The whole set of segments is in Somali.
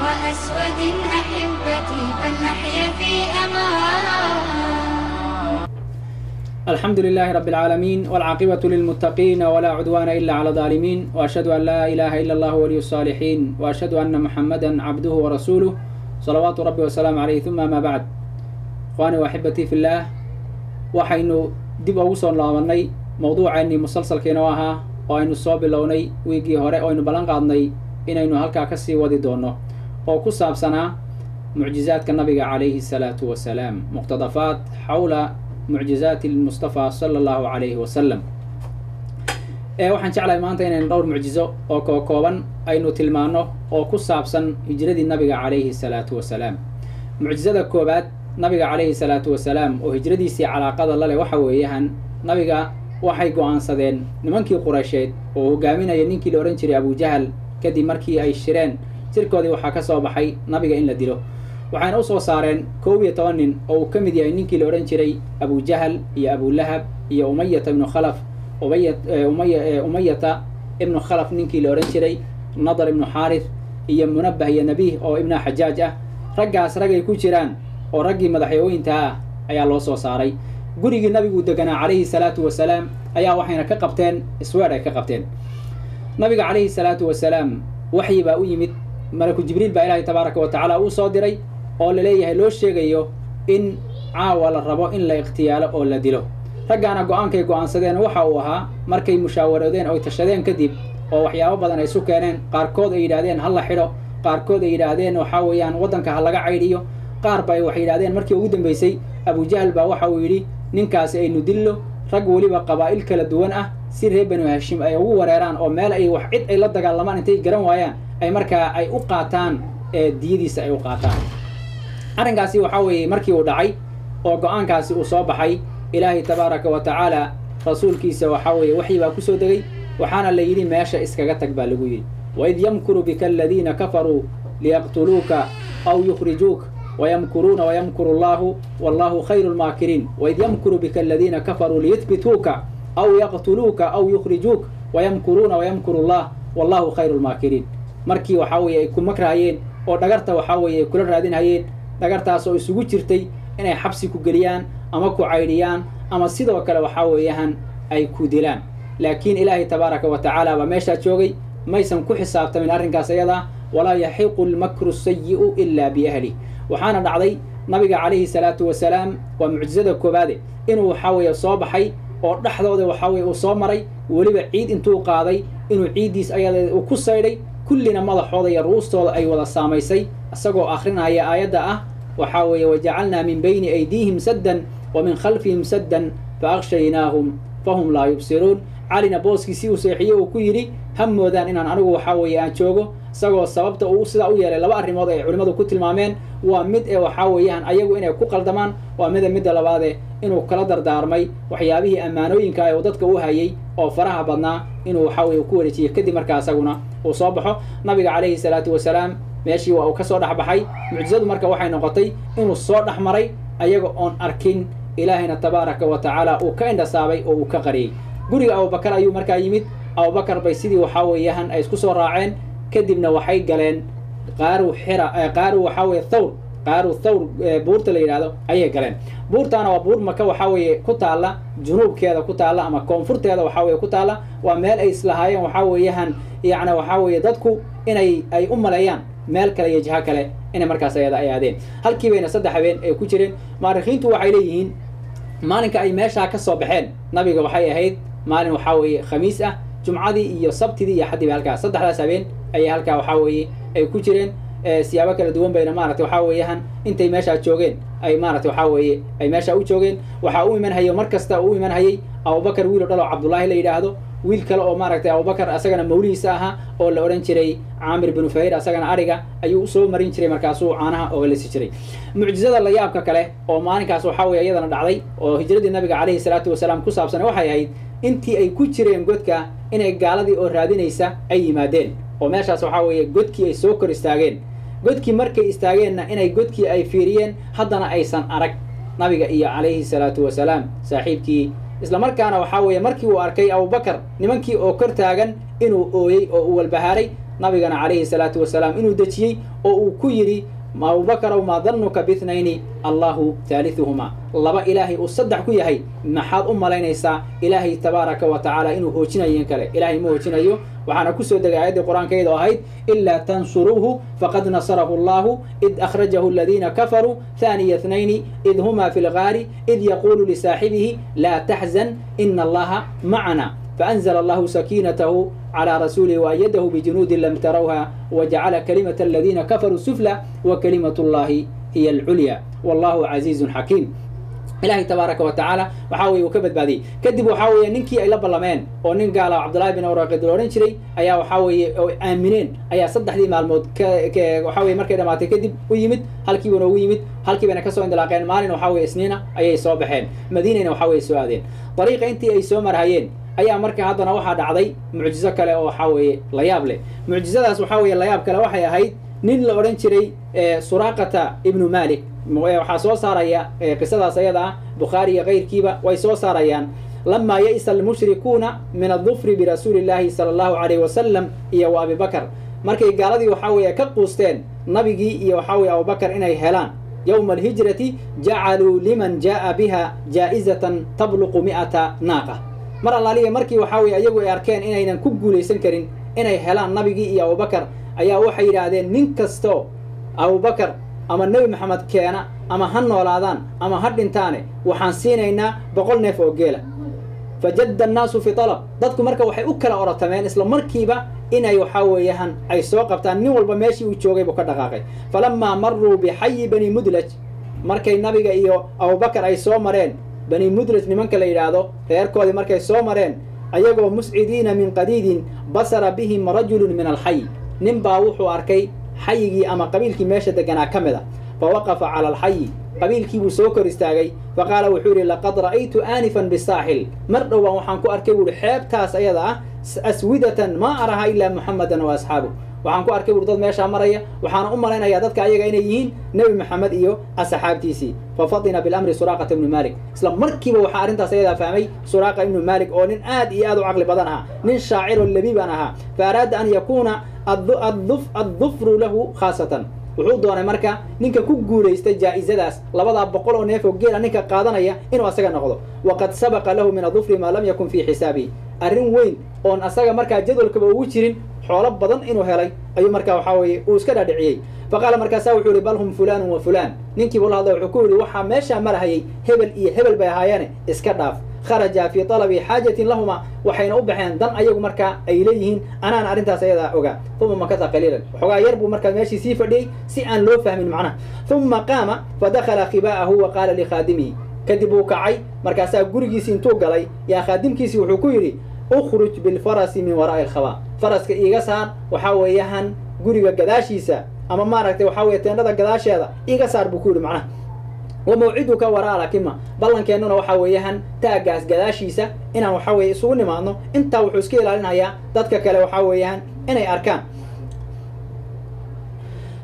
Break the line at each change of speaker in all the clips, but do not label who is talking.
وأسود أحبتي، فلنحيا في أمان.
الحمد لله رب العالمين، والعاقبة للمتقين، ولا عدوان إلا على الظالمين، وأشهد أن لا إله إلا الله ولي الصالحين، وأشهد أن محمدا عبده ورسوله صلوات ربي وسلام عليه، ثم ما بعد. إخواني وأحبتي في الله، waxaynu dib ugu soo laabanay mowduuceennii musalsalkiina ahaa oo aynu soo bilownay wiiggii hore oo aynu ballan qaadnay inaynu halkaa ka sii wadi doonno, oo ku saabsanaa mucjizaadka nabiga calayhi salaatu wasalaam, muqtadafaat xawla mucjizaati lmustafa sala allahu calayhi wasalam. Waxaan jeclahay maanta inaynu dhowr mucjizo oo kookooban aynu tilmaanno oo ku saabsan hijradii nabiga calayhi salaatu wasalaam. Mucjizada koowaad nabiga calayhi salaatu wasalaam oo hijradiisii calaaqada lale waxa weeyahan, nabiga waxay go'aansadeen nimankii Qureysheed oo hogaaminaya ninkii la odhan jiray Abujahal. Kadib markii ay shireen, jirkoodii waxaa ka soo baxay nabiga in la dilo. Waxayna u soo saareen 11 nin oo uu ka mid yahay ninkii la odhan jiray Abujahal iyo Abulahab iyo Umayata ibnu Khalaf, Umayata ibnu Khalaf ninkii la odhan jiray, Nadar ibnu Xaarith iyo Munabah iyo Nabiih oo ibna Xajaaj ah. Raggaas ragay ku jiraan oo raggii madaxyooyinta ah ayaa loo soo saaray. Gurigii nabigu deganaa calayhi salaatu wasalaam ayaa waxayna ka qabteen isweer ay ka qabteen. Nabiga calayhi salaatu wasalaam waxyi baa u yimid, malaku Jibriil baa Ilaahay tabaaraka wa tacaala uu soo diray oo laleeyahay, loo sheegayo in caawa la rabo in la ikhtiyaalo oo la dilo. Raggaana go'aankay go'aansadeen waxa uu ahaa, markay mushaawaroodeen oy tashadeen kadib oo waxyaabo badan ay isu keeneen, qaarkood ay yidhaahdeen ha la xidho, qaarkood ay yidhaahdeen waxaa weeyaan waddanka ha laga caydhiyo, qaar bay waxay yidhahdeen, markii ugu dambaysay Abujahal baa waxa uu yidhi ninkaasi aynu dillo, rag weliba qabaa'il kala duwan ah, si reer Banu Hashim ay ugu wareeraan oo meel ay wax cid ay la dagaalamaan intay garan waayaan ay markaa ay u qaataan diyadiisa ay u qaataan. Arrinkaasi waxaa weeye markii uu dhacay oo go'aankaasi uu soo baxay, Ilaahay tabaaraka wa tacaala rasuulkiisa waxaa weeye waxyi baa kusoo degay, waxaana la yidhi meesha iskaga tag baa lagu yidhi. Waid yamkuru bika aladiina kafaruu liyaqtuluuka aw yukhrijuuk wayamkuruuna wayamkuru allahu wallahu khayru lmaakiriin. Waid yamkuru bika aladiina kafaruu liyuthbituuka aw yaqtuluuka aw yukhrijuuk wayamkuruuna wayamkuru allah wallahu khayru lmaakiriin. Markii waxaa weeye ay ku makrahayeen oo dhagarta waxaa weeye ay kula raadinhayeen, dhagartaas oo isugu jirtay inay xabsi ku geliyaan ama ku caydhiyaan ama sidoo kale waxaa weeyahan ay ku dilaan, laakiin Ilaahay tabaaraka wa tacaala baa meeshaa joogay, maysan ku xisaabtamin arrinkaas ayadaa. Walaa yaxiiqu lmakru sayi'u ilaa biahlih. Waxaana dhacday nabiga calayhi salaatu wasalaam, waa mucjizada koobaade, inuu waxaa weeye soo baxay oo dhexdooda waxaa weye uu soo maray, weliba ciid intuu qaaday inuu ciiddiis ayada uu ku saydhay, kullina madaxooda iyo ru'uustooda ay wada saamaysay, isagoo akhrinaya aayadda ah waxaa weeye wajacalnaa min bayni aydiihim saddan wa min khalfihim saddan fa akhshaynaahum fahum laa yubsiruun. Calina booskiisii uu seexiyey uu ku yidhi ha moodaan inaan anigu waxaa weeye aan joogo, isagoo sababta uu sidaa u yeelay laba arrimood ay culimmadu ku tilmaameen: waa mid ee waxaa weeyaan ayagu inay ku qaldamaan, waa mida labaade inuu kala dardaarmay waxyaabihii ammaanooyinka uu dadka u hayay oo faraha badnaa inuu waxaa weye ku wareejiyey. Kadib markaa isaguna uu soo baxo nabiga calayhi salaatu wasalaam meeshii waa uu ka soo dhex baxay. Mucjizadu marka waxay noqotay inuu soo dhex maray ayaga oon arkin, Ilaahayna tabaaraka wa tacaala uu ka indhasaabay oo uu ka qariyey. Guriga Abubakar ayuu markaa yimid, Abubakar bay sidii waxaa weeyahan ay isku soo raaceen, kadibna waxay galeen qaaru xira, qaaru waxaa weeye thawr, qaaru thawr buurta la yidhahdo ayay galeen. Buurtaana waa buur Maka waxaa weeye ku taalla, junuubkeeda ku taalla ama koonfurteeda waxaa weye ku taalla. Waa meel ay islahaayeen waxaa weeyahan yacni waxaa weeye dadku inay ay u maleeyaan meel kale iyo jiho kale inay markaas ayada ay aadeen. Halkii bayna 3 habeen ay ku jireen. Mu'arikhiintu waxay leeyihiin maalinka ay meeshaa ka soo baxeen nabiga waxay ahayd maalin waxaa weeye khamiis ah, jumcadii iyo sabtidii iyo xaddii bay halkaas saddexdaas habeen ayay halkaa waxaa weeye ay ku jireen. Siyaabo kala duwan bayna maaragtay waxaa weeyahan intay meeshaa joogeen ay maaragtay waxaa weeye ay meeshaa u joogeen. Waxaa u iman hayo mar kasta uu iman hayay Abubakar wiil oo dhalo Cabdullaahi la yidhaahdo, wiil kale oo maaragtay Abubakar asagana mawlihiisa ahaa oo la odhan jiray Caamir binu Fahir, asagana ariga ayuu usoo marin jiray, markaasuu caanaha oga lisi jiray. Mucjizada la yaabka kale oo maalinkaas waxaa weeye iyadana dhacday oo hijradii nabiga calayhi salaatu wasalaam ku saabsan waxay ahayd intii ay ku jireen godka inay gaaladii oo raadinaysa ay yimaadeen oo meeshaas waxaa weeye godkii ay soo kor istaageen. Godkii markay istaageenna inay godkii ay fiiriyeen, haddana aysan arag nabiga iyo calayhi salaatu wasalaam saaxiibkii. Isla markaana waxaa weeye markii uu arkay Abubakar nimankii oo kor taagan inuu ooyey oo uu walbahaaray. Nabigana calayhi salaatu wasalaam inuu dejiyey oo uu ku yidhi: Abubakarow, maa dannuka bithnayni Allahu haaliثuhuma? Laba Ilaahay uu saddex ku yahay maxaad u malaynaysaa Ilaahay tabaaraka wa tacaala inuu hoojinayo in kale? Ilaahay ma hoojinayo. Waxaana ku soo degay aayaddii qur-aankayda oo ahayd: ilaa tansuruuhu faqad nasarahu Allahu id akhrajahu aladiina kafaruu thaniya ithnayni id huma fi lgaari id yaquulu lisaaxibihi laa taxzan ina Allaha macana faأnzla Allahu sakiinatahu calى rasuulihi waayadahu bijunuudin lam tarawha wajacala kalimata aladiina kafaruu sufla wa kalimat Allahi hiya alculya wallahu casiizun xakiim. Ilaahay tabaaraka wa tacaala waxaa weye uu ka badbaadiyey. Kadib waxaa weeye ninkii ay la ballameen oo nin gaala Cabdullahi bin Uraqid la odhan jiray ayaa waxaa weeye oo aamineen ayaa 3dii maalmood waxaa weye markay dhamaatay kadib u yimid, halkiiba noogu yimid, halkii bayna kasoo indilaaqeen. Maalin waxaa weye Isniina ayay soo baxeen, Madiinayna waxaa weye soo aadeen. Dariiqa intii ay soo marhayeen ayaa marka haddana waxaa dhacday mucjizo kale oo waxaa weeye la yaab leh. Mucjizadaas waxaa weeye layaab kale waxay ahayd nin la odhan jiray Suraaqata ibnu Malik. Waxaa soo saaraya qisadaas ayada ah Bukhaari iyo kayrkiiba way soo saarayaan. Lamaa ya'isa almushrikuuna min adufri birasuuli illaahi sala Allahu alayh wasalam iyo wa Abi Bakar, markay gaaladii waxaa weeye ka quusteen nabigii iyo waxaa weye Abubakar inay helaan yowma alhijrati, jacaluu liman jaa'a biha jaa'izatan tabluqu 100 naaqa. Mar allaaliya markii waxaa weye iyagu ay arkeen inaynan ku guulaysan karin inay helaan nabigii iyo Abubakar, ayaa waxay yidhaahdeen: nin kastoo Abubakar ama Nebi Maxamed keena, ama ha noolaadaan ama ha dhintaane, waxaan siinaynaa 100 neef oo geela. Fajadda annaasu fi talab. Dadku marka waxay u kala orotameen isla markiiba inay waxaa weeyaan ay soo qabtaan. Nin walba meeshii uu joogay buu ka dhaqaaqay. Falamaa maruu bixayi Bani Mudlaj, markay nabiga iyo Abubakar ay soo mareen Bani Mudlaj nimanka la yidhaahdo reerkoodii, markay soo mareen ayagoo muscidiina min qadiidin, basara bihim rajulun min alxay. Nin baa wuxuu arkay xayigii ama qabiilkii meesha deganaa ka mid a. Fa waqafa cala alxayi, qabiilkii buu soo kor istaagay. Fa qaala, wuxuu yidhi: laqad ra'aytu aanifan bisaaxil, mar dhow baan waxaan ku arkay, buuhi, xeebtaas ayada ah aswidatan maa araha ilaa Muxamadan wa asxaabuh. Waxaan ku arkay, buuri, dad meeshaa maraya, waxaana u malaynayaa dadka ayaga inay yihiin Nebi Maxamed iyo asxaabtiisii. Fa fatina bilamri Suraaqata ibnu Malik. Isla markiiba waxaa arrintaas ayadaa fahmay Suraaqa ibnu Malik oo nin aad iyo aad u caqli badan ahaa, nin shaaciroo labiibaan ahaa. Fa araada an yakuuna addufru lahu khaasatan. Wuxuu doonay marka ninka ku guulaystay jaa'izadaas 200 oo neef oo geela ninka qaadanaya inuu asaga noqdo. Waqad sabaqa lahu min adufri maa lam yakun fii xisaabihi. Arrin weyn oon asaga markaa jadwalkaba ugu jirin, xoolo badan inuu helay ayuu markaa waxaa weeye uu iska dhaadhiciyey. Fa qaala, markaasaa wuxuu yihi: bal hum fulaanun wa fulaan. Ninkii buu la hadlay, wuxuu ku yidhi: waxaa meeshaa marahayay hebel iyo hebel bay ahaayeene, iska dhaaf. Kharajaa fii talabi xaajatin lahuma, waxayna u baxeen dan ayagu markaa ay leeyihiin, anaana arrintaas ayadaa ogaa. Uma makasa qaliilan, waxoogaa yar buu markaa meeshii sii fadhiyey si aan loo fahmin macnaha. Uma qaama fadakhala khibaa'ahu wa qaala likhaadimihi. Kadib uu kacay, markaasaa gurigiisii intuu galay yaa khaadimkiisii wuxuu ku yidhi: ukhruj bilfarasi min waraa'i alkhabaa, faraska iiga saar waxaa weeyahan guriga gadaashiisa, ama maaragtay waxaa weye teendhada gadaasheeda iiga saar, buu ku yidhi macnaha. Wa mawciduka waraa lakima, ballankeenuna waxaa weeyahan taaggaas gadaashiisa inaan waxaa weye isugu nimaadno. Intaa wuxuu iska ilaalinayaa dadka kale waxaa weeyaan inay arkaan.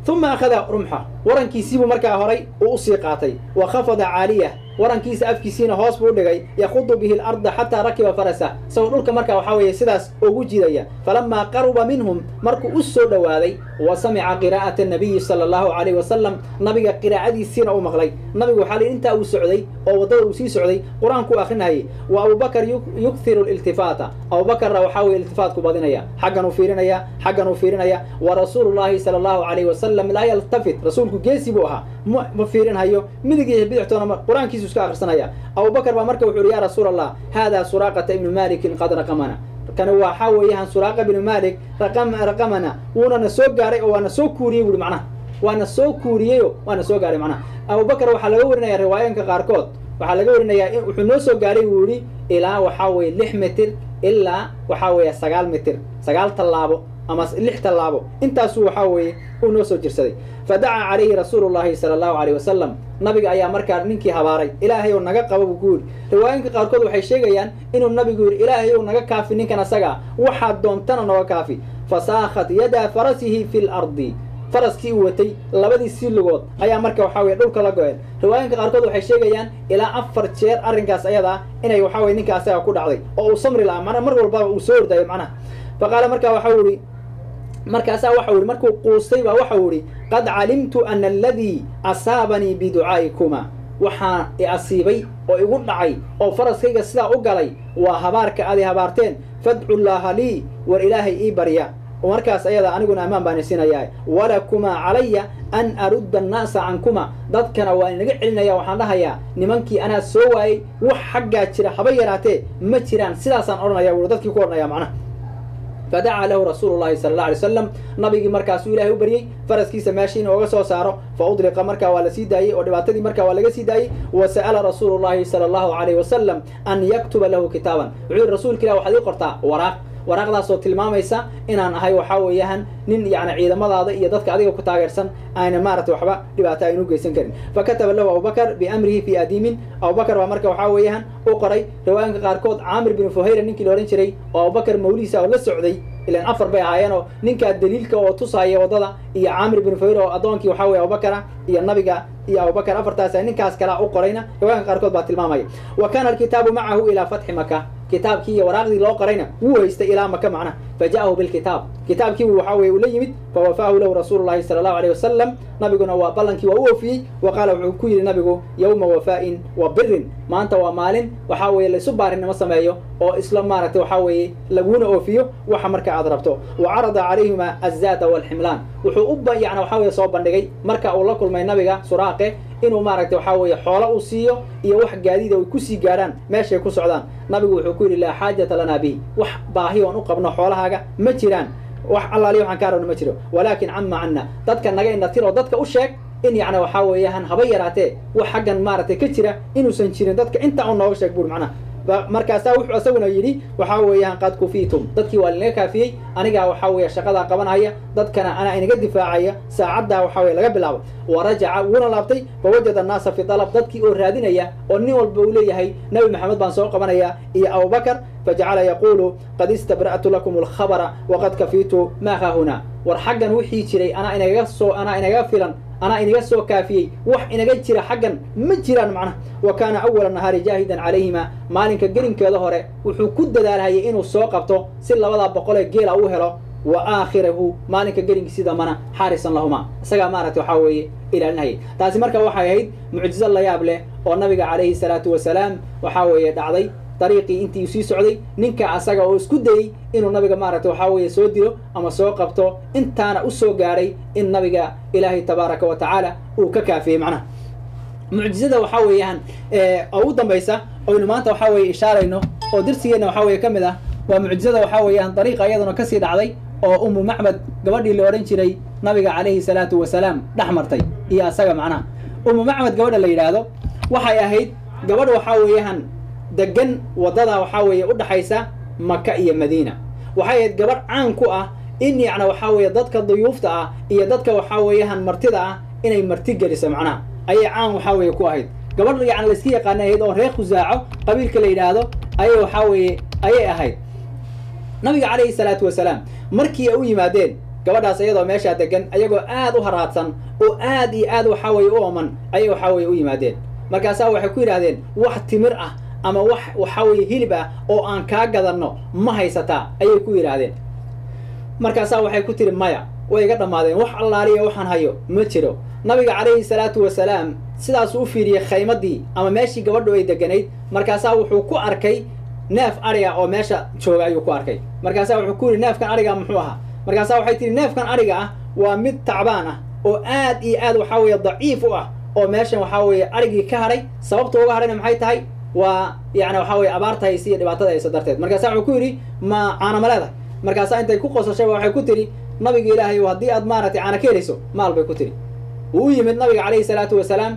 Uma akhada rumxa, warankiisiibuu markaa horay uu usii qaatay. Wa khafada caaliyah, warankiisa afkiisiina hoos buu dhigay. Yakhudu bihi alarda xataa rakiba farasa, isagoo dhulka markaa waxaa weeye sidaas ugu jidaya. Falamaa qaruba minhum, markuu u soo dhowaaday, wa samica qiraa'ata anabiyi sala Allahu calayhi wasalam, nabiga qiraa'adiisiina u maqlay. Nabigu waxaa la intaa uu socday oo waddada uu sii socday qur-aanku u akrinayay. Wa Abubakar yukthiru liltifaata, Abubakarna waxaa weye iltifaatku badinaya, xaggan uu fiirinaya, xaggan uu fiirinaya. Wa rasuulu llahi sala Allahu calayhi wasalam laa yaltafit. Rasuulku geesi buu ahaa, ma fiirinhayo midig iyo bidixtoona, qur-aankiisu iska akhrisanaya. Abubakar baa marka wuxu uhi: yaa rasuul Allah, haadaa Suraaqata ibnu Malikin qad raqamana. Kani waxaa weeyahan Suraaqa ibnu Malik, raqamana, wuuna na soo gaaray oo waana soo kuuriyey, buuri macnaha, waana soo kuuriyeyo, waana soo gaaray macnaha. Abubakar waxaa laga warinaya riwaayanka qaarkood, waxaa laga warinayaa in wuxuu noo soo gaaray, buu yihi, ilaa waxaa weeye 6 mitir ilaa waxaa weeye 9 mitir, 9 tallaabo ama 6 tallaabo, intaasuu waxaa weeye uu noo soo jirsaday. Fadacaa calayhi rasuulu llahi sala Allahu alayh wasalam. Nabiga ayaa markaa ninkii habaaray. Ilaahay ou naga qabo, buu ku yidhi. Riwaayinka qaarkood waxay sheegayaan inuu nabigu yidhi: Ilaahay ou naga kaafi ninkan asagaa, waxaad doontana nooga kaafi. Fasaakhat yadaa farasihi fi lardi, faraskii uu watay labadiisii lugood ayaa marka waxaa weye dhulka la go-een. Riwaayinka qaarkood waxay sheegayaan ilaa 4 jeer arrinkaas ayadaa inay waxaa weye ninka asaga ku dhacday oo uu samri lahaa, macnaha mar walbaba uu soo ordayo macnaha. Fa qaala, markaa waxau yihi Markaasaa waxau yihi, markuu quustay baa waxau yihi: "Qad calimtu ana aladii asaabanii biducaa'ikuma." Waxaa i asiibay oo igu dhacay oo faraskayga sidaa u galay waa habaarka aad i habaarteen. "Fadcu llaaha lii," war Ilaahay ii barya, markaas ayada aniguna ammaan baan isinayaa. "Walakumaa calaya an arudda annaasa cankuma." Dadkana waa inaga celinaya, waxaan dhahayaa nimankii anaa soo waayey, wax xaggaa jira haba yaraatee ma jiraan, sidaasaan odhanaya wuu dadkii ku odhanaya macnaha. Fadacaa lahu rasuulu llahi sala allah alay wasalam. Nabigii markaasuu Ilahay u baryey faraskiisa meesha inuu oga soo saaro. Fa udliqa, markaa waa la sii daayey oo dhibaatadii markaa waa laga sii daayey. Wa sa'ala rasuulu llahi sala allahu alayhi wasalam an yaktuba lahu kitaaban. Wuxuu yihi: "Rasuulka Ilah, waxaad ii qortaa waraaq, waraaqdaasoo tilmaamaysa inaan ahay waxaa weeyaan nin yani ciidamadaada iyo dadka adiga ku taageersan ayna maaragtay waxba dhibaato aynu geysan karin." Fakataba lahu Abubakar biamrihi fi adiimin. Abubakar baa marka waxaa weeyaan u qoray. Riwaayinka qaarkood Caamir binu Fuhayra ninkii la odhan jiray oo Abubakar mawlihiisa oo la socday, ilan afar bay ahaayeenoo ninkaa daliilka oo tusaaya waddada iyo Caamir binu Fuhayra oo addoonkii waxaa weye Abubakar ah iyo nabiga iyo Abubakar, afartaas ninkaas kalea u qorayna riwaayinka qaarkood baa tilmaamaya. Wa kaana alkitaabu macahu ilaa fatxi Maka. Kitaabkii iyo waraaqdii loo qorayna wuu haystay ilaa Maka macnaha. Faja'ahu bilkitaab, kitaabkii buu waxaa weye ula yimid. Fawafaahu lahu rasuulu llahi sala allahu alayh wasalam. Nabiguna waa ballankii waa u oofiyey. Wa qaala, wuxuu ku yidhi nabigu: "Yowma wafaa'in wa birin." Maanta waa maalin waxaa weeye laysu baarinimo sameeyo oo isla maaragtay waxaa weeye laguna oofiyo waxa marka aad rabto. Wa carada calayhima azaada walximlaan. Wuxuu u yani waxaa weye soo bandhigay marka uu la kulmay nabiga Suraaqe inuu maaragtay waxaa weeye xoolo uu siiyo iyo wax gaadiida ay kusii gaarhaan meeshay ku socdaan. Nabigu wuxuu ku yidhi: "Laa xaajata lanaa bihi." Wax baahi oon u qabno xoolahaaga ma jiraan, wax allaaliya waxaan kaa rabno ma jiro. "Walaakin cama canna," dadka naga indhatir oo dadka u sheeg in yacni waxaa weeyaan haba yaraatee wax xaggan maaragtay ka jira inuusan jirin, dadka intaa un nooga sheeg buuri macnaha. Markaasaa wuxuu isaguna yidhi waxaa weeyaan: "Qad kufiitum," dadkii waa linaga kaafiyey, anigaa waxaa weeye shaqadaa qabanaya, dadkana anaa inaga difaacaya saacaddaa waxaa weye laga bilaabo. Wa rajaca, wuuna laabtay. Fawajada annaasa fi dalab, dadkii oo raadinaya oo nin walba uu leeyahay Nabi Maxamed baan soo qabanaya iyo Abubakar. Fajacala yaquulu: "Qad istabra'tu lakum alkhabara waqad kafiitu maa haahunaa." War xaggan wixii jiray anaa inagaga soo, anaa inagaga filan, anaa inaga soo kaafiyey, wax inaga jira xaggan ma jiraan macnaha. Wa kaana awala nahaari jaahidan calayhima. Maalinka gelinkeeda hore wuxuu ku dadaalhayay inuu soo qabto si labadaa boqolee geela uu helo. Wa aakhirahu, maalinka gelinkiisi dambana, xaarisan lahuma, isagaa maaragtay waxaa weeye ilaalinhayay. Taasi marka waxay ahayd mucjizo la yaab leh oo nabiga calayhi salaatu wasalaam waxaa weeye dhacday dariiqii intii sii socday, ninka asaga oo isku dayey inuu nabiga maaragtay waxaa weeye soo dilo ama soo qabto, intaana u soo gaadhay in nabiga Ilaahay tabaaraka wa tacaala uu ka kaafiyey macnaha. Mucjizada waxaa weeyaan oo ugu dambaysa oynu maanta waxaa weeye ishaarayno oo darsigeenna waxaa weeye ka mid ah waa mucjizada waxaa weeyaan dariiqa iyaduna kasii dhacday oo Umu Macbad gabadhii la odhan jiray nabiga calayhi salaatu wasalaam dhex martay iyo asaga macnaha. Umu Macbad gabadha la yidhaahdo waxay ahayd gabadh waxaa weeyaan degan waddada waxaa weeye u dhaxaysa Maka iyo Madiina. Waxay ahayd gabadh caan ku ah in yacna waxaa weeye dadka duyuufta ah iyo dadka waxaa weeyaan martida ah inay marti geliso macnaha, ayay caan waxaa weeye ku ahayd. Gabadh yacni layska yaqaana ahayd oo reer Khusaaco qabiilka la yidhaahdo ayay waxaa weeye ayay ahayd. Nabiga calayhi salaatu wasalaam markii ay u yimaadeen gabadhaas iyadoo meeshaa degan, ayagoo aad u haraadsan oo aad iyo aad waxaa weeye u ooman ayay waxaa weeye u yimaadeen. Markaasaa waxay ku yidhahdeen: "Wax timir ah ama wax waxaa weeye hilib ah oo aan kaa gadanno ma haysataa?" ayay ku yidhaahdeen. Markaasaa waxay ku tiri: "Maya, way iga dhammaadeen, wax allaaliya waxaan hayo ma jiro." Nabiga calayhi salaatu wasalaam sidaasuu u fiiriyey khaymadii ama meeshii gabadhu ay deganayd. Markaasaa wuxuu ku arkay neef ariga oo meesha jooga ayuu ku arkay. Markaasaa wuxuu ku yidhi: "Neefkan ariga muxuu ahaa?" Markaasaa waxay tihi: "Neefkan ariga ah waa mid tacbaan ah oo aad iyo aad waxaa weeye daciif u ah oo meeshan waxaa weeye arigii ka hadhay. Sababta uga hadhayna maxay tahay? Waa yacni waxaa weye abaarta haysa iyo dhibaatada haysa darteed." Markaasaa wuxuu ku yidhi: "Ma caana ma leedahay?" Markaasaa intay ku qosashay waxay ku tidhi: "Nabiga Ilaahay, haddii aad maaragtay caana ka helayso maal," bay ku tidhi. Wuu u yimid nabiga calayhi salaatu wasalaam,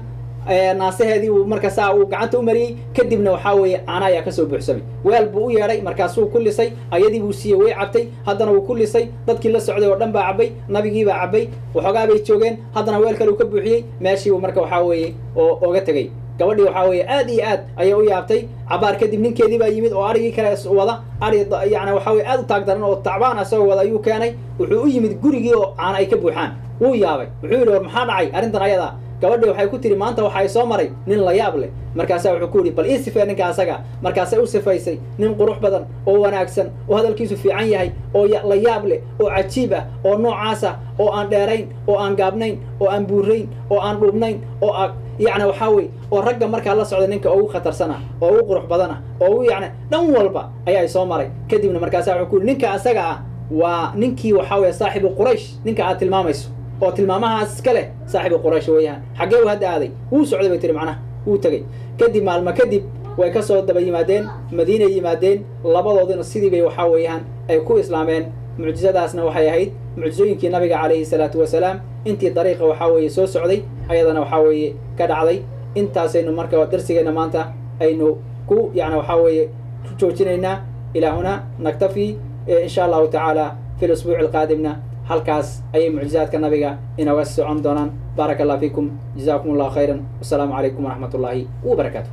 naasaheedii uu markaasaa uu gacanta u mariyey, kadibna waxaa weeye caana ayaa kasoo buuxsamay. Weel buu u yeedhay, markaasuu ku lisay, ayadii buu siiyey, way cabtay. Haddana wuu ku lisay, dadkii la socday oo dhan baa cabbay, nabigiibaa cabbay. Waxoogaa bay joogeen, haddana weel kale uu ka buuxiyey, meeshiibuu marka waxaa weeye oo oga tegey. Gabadhii waxaa weeye aad iyo aad ayay u yaabtay. Cabaar kadib ninkeedii baa yimid oo arigii kale wada, ari yani waxaa weye aad u taag daran oo tacbaan asagoo wada ayuu keenay. Wuxuu u yimid gurigii oo caana ay ka buuxaan. Wuu yaabay, wuxuu yidhi: "War maxaa dhacay arrintan ayadaa?" Gabadhii waxay ku tiri maanta waxay soo maray nin la yaab leh. Markaasaa wuxuu ku yidhi bal ii sifee ninka asaga. Markaasay u sifaysay nin qurux badan oo wanaagsan oo hadalkiisu fiican yahay oo la yaab leh oo cajiib ah oo noocaas ah oo aan dheerayn oo aan gaabnayn oo aan buurayn oo aan dhuubnayn oo yacni waxaa weye oo ragga markaa la socda ninka ugu khatarsana oo ugu qurux badana oo ugu yacni dhan walba ayaa soo maray. Kadibna markaasaa wuxuu ku yidhi ninka asaga ah waa ninkii waxaa weye saaxibu Quraysh, ninka aad tilmaamayso oo tilmaamahaas iska leh saaxibu Quraysh weeyaan. Xaggee uu hadda aaday? Wuu socday bay tiri, macnaha wuu tegey. Kadib maalmo kadib way ka soo daba yimaadeen, Madiinay yimaadeen, labadooduna sidii bay waxaa weeyaan ay ku islaameen. Mucjisadaasna waxay ahayd mucjisooyinkii nabiga calayhi salaatu wasalaam intii dariiqa waxaa weeye soo socday, ayadana waxaa weeye ka dhacday. Intaasaynu marka darsigeenna maanta aynu ku yacni waxaa weeye ku joojinaynaa. Ilaa huna naktafi in sha allahu tacaala. Fi lusbuuci alqaadimna halkaas ayay mucjizaadka nabiga inooga socon doonaan. Baaraka allah fiikum, jazaakum allahu khayran, wasalaamu calaykum waraxmat ullaahi wabarakaatu.